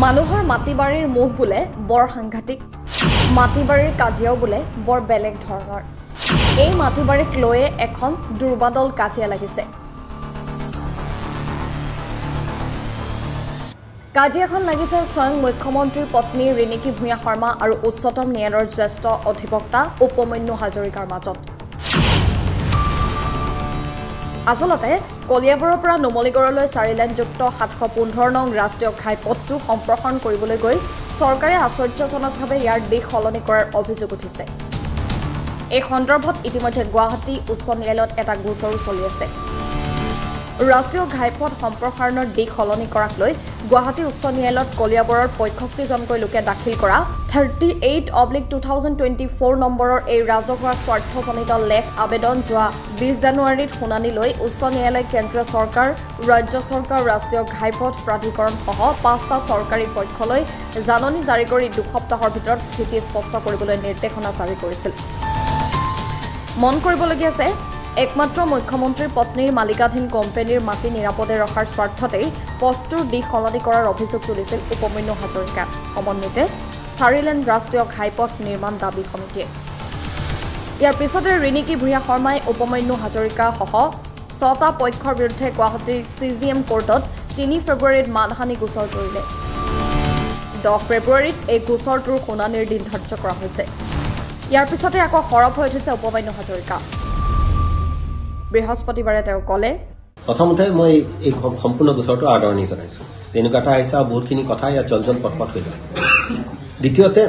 মানুহৰ মাটিবাৰীৰ মোহ বোলে বৰ সাংঘাতিক, মাটিবাৰীৰ কাজিয়াও বোলে বৰ বেলেগ ধৰণৰ। এই মাটিবাৰীক লৈয়ে এখন দুৰ্বাদল কাজিয়া লাগিছে। কাজিয়াখন লাগিছে স্বয়ং মুখ্যমন্ত্ৰীৰ পত্নী ৰিণিকী ভূঞা শৰ্মা আৰু উচ্চতম ন্যায়ালয়ৰ জ্যেষ্ঠ অধিবক্তা উপমন্যু হাজৰিকাৰ মাজত। আচলতে কলিয়াবৰৰ পৰা নুমলীগড়লৈ 4 লেনযুক্ত 715 নং ৰাষ্ট্ৰীয় ঘাইপথটো সম্প্ৰসাৰণ কৰিবলৈ গৈ চৰকাৰে আশ্চৰ্যজনকভাৱে ইয়াৰ দিশ সলনি কৰাৰ অভিযোগ উঠিছে। এই সন্দৰ্ভত ইতিমধ্যে গুৱাহাটী উচ্চ ন্যায়ালয়ত এটা গোচৰো চলি আছে। ৰাষ্ট্ৰীয় ঘাইপথ সম্প্ৰসাৰণৰ দিশ সলনি কৰাক লৈ গুৱাহাটী উচ্চ ন্যায়ালয়ত কলিয়াবৰৰ 65জনকৈ লোকে দাখিল কৰা 38/2024 নম্বৰৰ এই ৰাজহুৱা স্বাৰ্থজনিত লেখ আবেদন যোৱা 20 জানুৱাৰীত শুনানি লৈ উচ্চ ন্যায়ালয়ে কেন্দ্ৰীয় চৰকাৰ, ৰাজ্য চৰকাৰ, ৰাষ্ট্ৰীয় ঘাইপথ প্ৰাধিকৰণসহ 5টা চৰকাৰী পক্ষলৈ জাননী জাৰি কৰি 2 সপ্তাহৰ ভিতৰত স্থিতি স্পষ্ট কৰিবলৈ নিৰ্দেশনা জাৰি কৰিছিল। মন কৰিবলগীয়া আছে, একমাত্ৰ মুখ্যমন্ত্ৰীৰ পত্নীৰ মালিকাধীন কোম্পানীৰ মাটি নিৰাপদে ৰখাৰ স্বাৰ্থতেই পথটোৰ দিশ সলনি কৰাৰ অভিযোগ তুলিছিল উপমন্যু হাজৰিকা সমন্বিতে 4 লেন ৰাষ্ট্ৰীয় ঘাইপথ নিৰ্মাণ দাবী সমিতিয়ে। ইয়াৰ পিছতে ৰিণিকী ভূঞা শৰ্মাই উপমন্যু হাজৰিকাসহ 6টা পক্ষৰ বিৰুদ্ধে গুৱাহাটীৰ CGM কোৰ্টত 3 ফেব্ৰুৱাৰীত মানহানি গোচৰ তৰিলে। 10 ফেব্ৰুৱাৰীত এই গোচৰটোৰ শুনানিৰ দিন ধাৰ্য কৰা হৈছে। ইয়াৰ পিছতে আকৌ সৰব হৈ উঠিছে উপমন্যু হাজৰিকা। বৃহস্পতিবাৰে তেওঁ ক'লে, প্ৰথমতে মই এই সম্পূৰ্ণ গোচৰটো আদৰণি জনাইছোঁ। এনেকুৱা এটা আহিছে আৰু বহুতখিনি কথা ইয়াত জল জল পটপট হৈ যায়। দ্বিতীয়তে,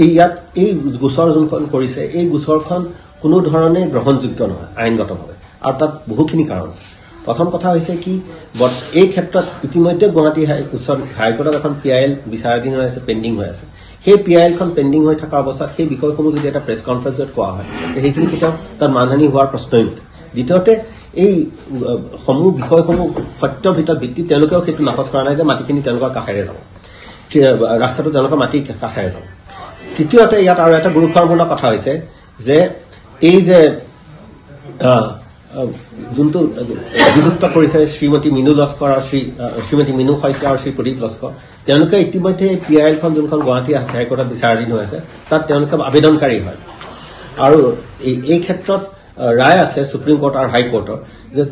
এই ইয়াত এই গোচৰ যোনখন কৰিছে, এই গোচৰখন কোনো ধৰণে গ্ৰহণযোগ্য নহয় আইনগতভাৱে, আৰু তাত বহুখিনি কাৰণ আছে। প্ৰথম কথা হৈছে কি, এই ক্ষেত্ৰত ইতিমধ্যে গুৱাহাটী উচ্চ হাইকোৰ্টত এখন PIL বিচাৰাধীন হৈ আছে, পেণ্ডিং হৈ আছে। সেই PILখন পেণ্ডিং হৈ থকা অৱস্থাত সেই বিষয়সমূহ যদি এটা প্ৰেছ কনফাৰেন্সত কোৱা হয়, সেইখিনি কেতিয়াও তাত মানহানি হোৱাৰ প্ৰশ্নই নুঠে। দ্বিতীয়তে, এই সমূহ বিষয়সমূহ সত্যৰ ভিতৰত ভিত্তি, তেওঁলোকেও সেইটো নাকচ কৰা নাই যে মাটিখিনি তেওঁলোকৰ কাষেৰে যাব, ৰাস্তাটো তেওঁলোকৰ মাটিৰ কাষেৰে যাব। তৃতীয়তে, ইয়াত আৰু এটা গুৰুত্বপূৰ্ণ কথা হৈছে যে এই যে যোনটো অভিযুক্ত কৰিছে শ্ৰীমতী মিনু লস্কৰ আৰু শ্ৰীমতী মিনু শইকীয়া আৰু শ্ৰী প্ৰদীপ লস্কৰ, তেওঁলোকে ইতিমধ্যে PILখন যোনখন গুৱাহাটী হাইকোৰ্টত বিচাৰাধীন হৈ আছে, তাত তেওঁলোকে আবেদনকাৰী হয়। আৰু এই ক্ষেত্ৰত ৰায় আছে সুপ্ৰিম কোৰ্ট আৰু হাইকোৰ্টৰ যে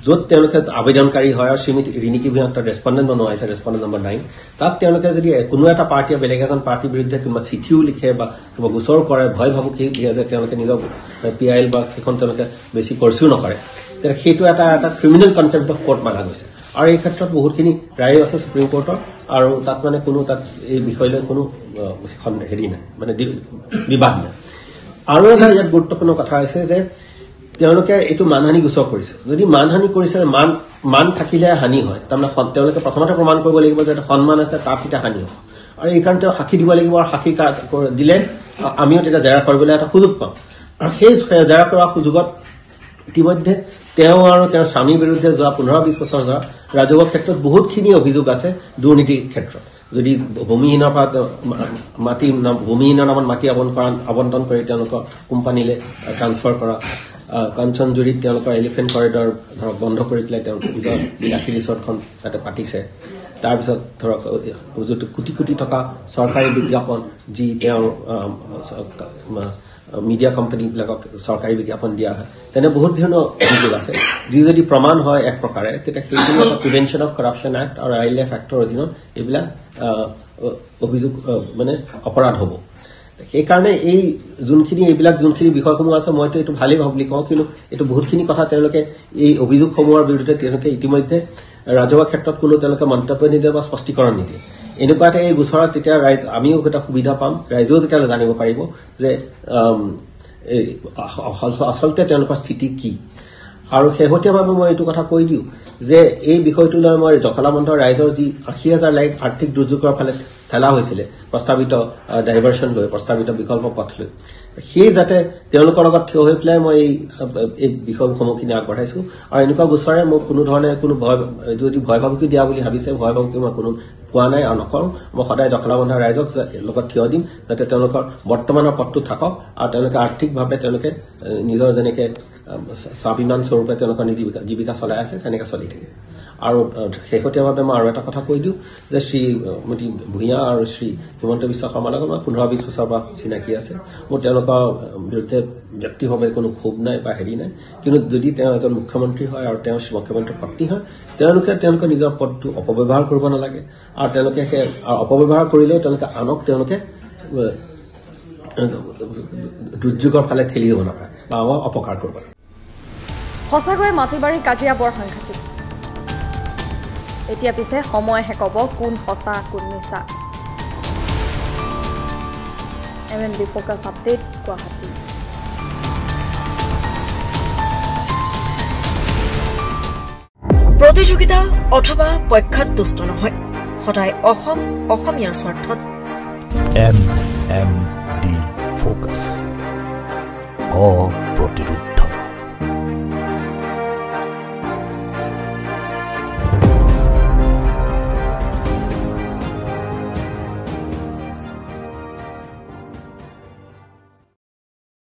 য'ত তেওঁলোকে আবেদনকাৰী হয় আৰু শ্ৰীমতী ৰিণিকী ভূঞাক তাত ৰেচপণ্ডেণ্ট বনোৱা হৈছে, ৰেচপণ্ডেণ্ট নম্বৰ 9, তাত তেওঁলোকে যদি কোনো এটা পাৰ্টীয়ে বেলেগ এজন পাৰ্টীৰ বিৰুদ্ধে কোনোবা চিঠিও লিখে বা কিবা গোচৰ কৰে, ভয় ভাবুকি দিয়ে যে তেওঁলোকে নিজৰ PIL বা সেইখন তেওঁলোকে বেছি পাৰ্চিউ নকৰে, তেতিয়া সেইটো এটা এটা ক্ৰিমিনেল কণ্টেম্প অফ কোৰ্ট মানা গৈছে। আৰু এই ক্ষেত্ৰত বহুতখিনি ৰায়ো আছে সুপ্ৰিম কোৰ্টৰ, আৰু তাত মানে কোনো তাত এই বিষয়লৈ কোনো হেৰি নাই, মানে বিবাদ নাই। আৰু এটা ইয়াত গুৰুত্বপূৰ্ণ কথা হৈছে যে তেওঁলোকে এইটো মানহানি গোচৰ কৰিছে। যদি মানহানি কৰিছে, মান থাকিলে হানি হয়, তাৰমানে তেওঁলোকে প্ৰথমতে প্ৰমাণ কৰিব লাগিব যে এটা সন্মান আছে, তাত তেতিয়া হানি হ'ব। আৰু এইকাৰণে তেওঁ সাক্ষী দিব লাগিব, আৰু সাক্ষী দিলে আমিও তেতিয়া জেৰা কৰিবলৈ এটা সুযোগ পাম। আৰু সেই জেৰা কৰা সুযোগত ইতিমধ্যে তেওঁ আৰু তেওঁৰ স্বামীৰ বিৰুদ্ধে যোৱা 15-20 বছৰ যোৱা ৰাজহুৱা ক্ষেত্ৰত বহুতখিনি অভিযোগ আছে দুৰ্নীতিৰ ক্ষেত্ৰত। যদি ভূমিহীনৰ পৰা মাটি, ভূমিহীনৰ নামত মাটি আবণ্টন কৰি তেওঁলোকৰ কোম্পানীলৈ ট্ৰান্সফাৰ কৰা, কাঞ্চনজুৰিত তেওঁলোকৰ এলিফেণ্ট কৰিডৰ ধৰক বন্ধ কৰি পেলাই তেওঁলোক নিজৰ বিলাসী ৰিচৰ্টখন তাতে পাতিছে। তাৰপিছত ধৰক যিটো কোটি কোটি টকা চৰকাৰী বিজ্ঞাপন, যি তেওঁৰ মিডিয়া কোম্পানীবিলাকক চৰকাৰী বিজ্ঞাপন দিয়া হয়, তেনে বহুত ধৰণৰ অভিযোগ আছে, যি যদি প্ৰমাণ হয় এক প্ৰকাৰে, তেতিয়া সেইখিনি এটা প্ৰিভেনশ্যন অফ কৰাপশ্যন এক্ট আৰু ILF এক্টৰ অধীনত এইবিলাক অভিযোগ মানে অপৰাধ হ'ব। সেইকাৰণে এই যোনখিনি এইবিলাক যোনখিনি বিষয়সমূহ আছে, মইতো এইটো ভালেই ভাব বুলি কওঁ, কিন্তু এইটো বহুতখিনি কথা তেওঁলোকে এই অভিযোগসমূহৰ বিৰুদ্ধে তেওঁলোকে ইতিমধ্যে ৰাজহুৱা ক্ষেত্ৰত কোনো তেওঁলোকে মন্তব্য নিদিয়ে বা স্পষ্টীকৰণ নিদিয়ে। এনেকুৱা এটা এই গোচৰত তেতিয়া ৰাইজ আমিও এটা সুবিধা পাম, ৰাইজেও তেতিয়া জানিব পাৰিব যে আচলতে তেওঁলোকৰ স্থিতি কি। আৰু শেহতীয়াভাৱে মই এইটো কথা কৈ দিওঁ যে এই বিষয়টো লৈ মই জখলাবন্ধৰ ৰাইজৰ যি 80,000 লাইক আৰ্থিক দুৰ্যোগৰ ফালে ঠেলা হৈছিলে প্ৰস্তাৱিত ডাইভাৰ্চন লৈ, প্ৰস্তাৱিত বিকল্প পথ লৈ, সেই যাতে তেওঁলোকৰ লগত থিয় হৈ পেলাই মই এই বিষয়সমূহখিনি আগবঢ়াইছোঁ। আৰু এনেকুৱা গোচৰে মোক কোনো ধৰণে কোনো ভয়, যদি ভয় ভাবুকি দিয়া বুলি ভাবিছে, ভয় ভাবুকি মই কোনো পোৱা নাই আৰু নকৰোঁ। মই সদায় জখলাবন্ধাৰ ৰাইজক লগত থিয় দিম যাতে তেওঁলোকৰ বৰ্তমানৰ পথটো থাকক আৰু তেওঁলোকে আৰ্থিকভাৱে তেওঁলোকে নিজৰ যেনেকৈ স্বাভিমান স্বৰূপে তেওঁলোকৰ জীৱিকা চলাই আছে তেনেকৈ চলি থাকে। আৰু শেহতীয়াভাৱে মই আৰু এটা কথা কৈ দিওঁ যে শ্ৰীমতী ভূঞা আৰু শ্ৰী হিমন্ত বিশ্ব শৰ্মাৰ লগত মই 15-20 বছৰৰ পৰা চিনাকি আছে। মোৰ তেওঁলোকৰ বিৰুদ্ধে ব্যক্তিভাৱে কোনো ক্ষোভ নাই বা হেৰি নাই, কিন্তু যদি তেওঁ এজন মুখ্যমন্ত্ৰী হয় আৰু তেওঁ মুখ্যমন্ত্ৰীৰ পত্নী হয়, তেওঁলোকে নিজৰ পদটো অপব্যৱহাৰ কৰিব নালাগে। আৰু তেওঁলোকে সেই অপব্যৱহাৰ কৰিলেও তেওঁলোকে আনক তেওঁলোকে দুৰ্যোগৰ ফালে ঠেলি দিব নাপায় বা আমাক অপকাৰ কৰিব নাপায়। সঁচাকৈয়ে মাটিবাৰী কাজিয়া বৰ সাংঘাতিক। এতিয়া পিছে সময়হে ক'ব কোন সঁচা কোন মিছা। MNB focus update, Guwahati. প্ৰতিযোগিতা অথবা পক্ষাততুষ্ট নহয়, সদায় অসম অসমীয়াৰ স্বাৰ্থত। MMD focus, অপ্ৰতিৰোধ।